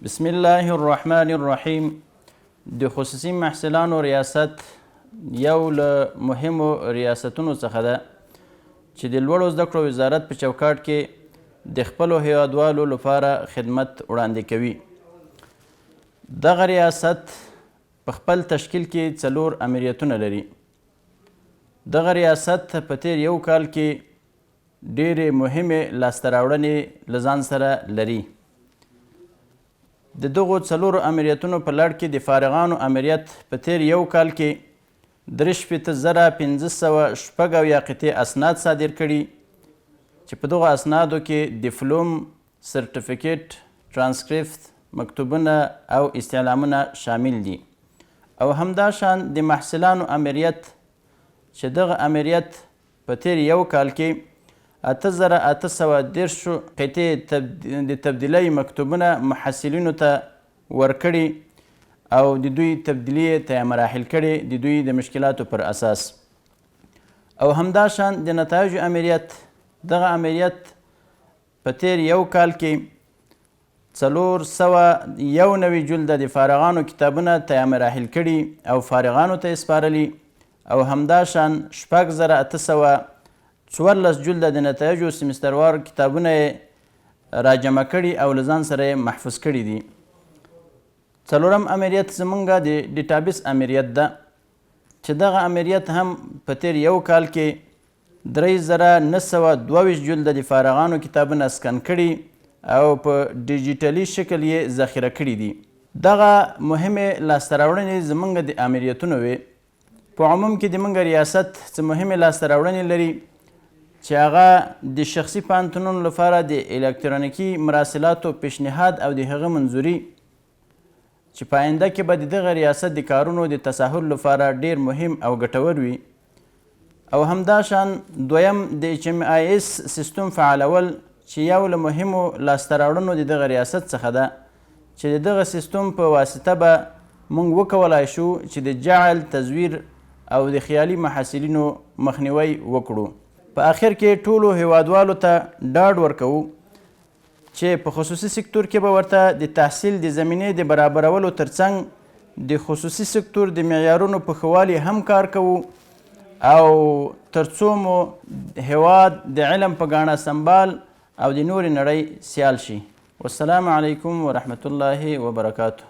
بسم الله الرحمن الرحیم. د خصوصي محصلانو ریاست یو له مهمو ریاستونو څخه ده چې د لوړو زده کړو وزارت په چوکاټ کې د خپلو هیوادوالو لپاره خدمت وړاندې کوي. دغه ریاست په خپل تشکیل کې څلور امریتونه لري. دغه ریاست په تیر یو کال کې ډېرې مهمې لاسته راوړنې له ځان سره لري. د دغو څلورو امریتونو په لړ کې د فارغانو امریت په تېر یو کال کې 63576 قطعې اسناد صادر کړي چې په دغو اسنادو کې دیفلوم، سرټیفیکیټ، ترانسکریفت، مکتوبونه او استعلامونه شامل دي. او همداشان د محصلانو امریت چې دغه امریت په تېر یو کال کې 8830 قطعې د تبدیلۍ مکتوبونه محصلینو ته ورکړي او د دوی تبدیلي یې طی مراحل کړې د دوی د مشکلاتو پر اساس. او همداشان د نتایجو امریت، دغه امریت په تېر یو کال کې 491 جلده د فارغانو کتابونه طی مراحل کړي او فارغانو ته یې سپارلي او همداشان 6814 جلده د نتایجو سمستروار کتابونه یې راجمع کړي او له ځان سره یې محفوظ کړي دي. څلورم امریت زمونږ د ډیټابیس امریت ده چې دغه امریت هم په تېر یو کال کې 3922 جلده د فارغانو کتابونه سکن کړي او په ډیجیټلي شکل یې ذخیره کړي دي. دغه مهمې لاسته راوړنې زمونږ د آمریتونو وې. په عموم کې د مونږ ریاست څه مهمې لاسته راوړنې لري چې هغه د شخصي پوهنتونونو لپاره د الکترونیکي مراسلاتو پیشنهاد او د هغه منظوري چې په آینده کې به د دغه ریاست د کارونو د تسهل لپاره ډیر مهم او ګټور وي او همداشان دویم د اچ ام آی اس سیستم فعالول چې یو له مهمو لاسته راوړنو د دغه ریاست څخه ده چې د دغه سیستم په واسطه به مونږ وکولای شو چې د جعل، تزویر او د خیالي محصلینو مخنیوی وکړو. په اخر کې ټولو هیوادوالو ته ډاډ ورکوو چې په خصوصي سکتور کې به ورته د تحصیل د زمینې د برابرولو ترڅنګ د خصوصي سکتور د معیارونو په ښه والي هم کار کوو او ترڅو مو هیواد د علم په ګاڼه سمبال او د نورې نړۍ سیال شي. والسلام علیکم ورحمة الله وبرکاته.